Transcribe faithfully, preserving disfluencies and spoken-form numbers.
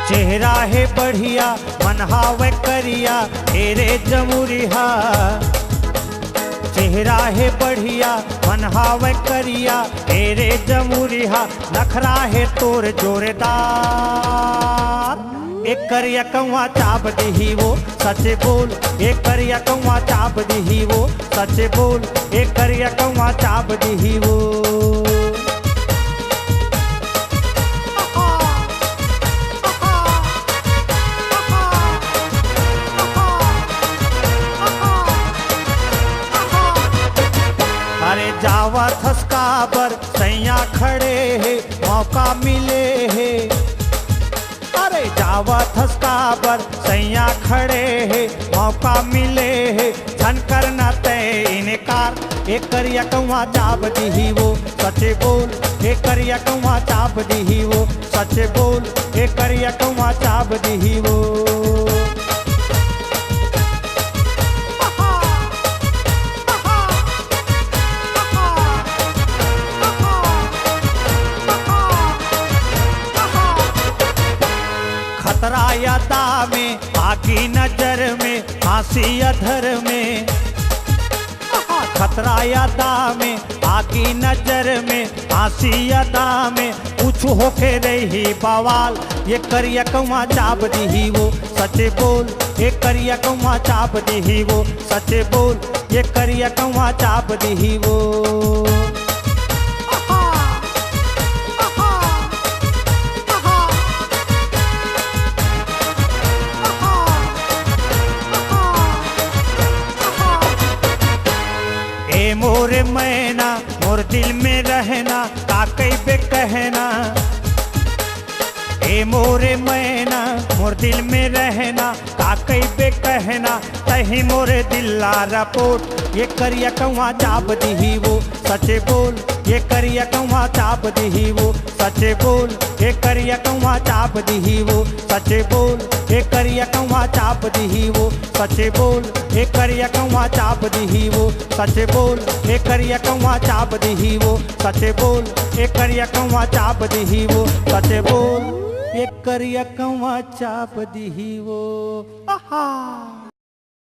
चेहरा हे बढ़िया, मन हावय करिया, ए रे जमुरिहा। चेहरा हे बढ़िया, मन हावय करिया, ए रे जमुरिहा। नखरा हे तोर जोरदार, ए करिया कौआ चाब दिही वो, सच बोल। ए करिया कौआ चाब दिही वो, सच बोल। ए करिया कौआ चाब दिही वो। अरे जावत हस काबर, सैया खड़े हे, मौका मिले हे। अरे जावत हस काबर, सैया खड़े हे, मौका मिले हे, झन करना तय इनकार। ए करिया कौआ चाब दिही वो, सच बोल। ए करिया कौआ चाब दिही वो, सच बोल। ए करिया कौआ चाब दिही वो। खतरा यादा में, आगी नजर में, फांसी अधर में। खतरा यादा में, आगी नजर में, फांसी यादा में, कुछ होके रही बवाल। ए करिया कौआ चाब दिही वो, सच बोल। ए करिया कौआ चाब दिही वो, सच बोल। ए करिया कौआ चाब दिही वो। ए मोरे मैना, मोर दिल में रहना, का कइबे कहना। ए मोरे मैना, मोर दिल में रहना, का कइबे कहना। तही मोरे दिल ला रपोट। ए करिया कौआ चाब दिही वो, सच बोल। ए करिया कौआ चाब दिही वो, सच बोल। ए करिया कौआ चाब दिही वो, सच बोल। ए करिया कौआ चाब दिही वो, सच बोल। ए करिया कौआ चाब दिही वो, सच बोल। ए करिया कौआ चाब दिही वो, सच बोल। ए करिया कौआ चाब दिही वो, सच बोल। ए करिया कौआ चाब दिही वो। आहा।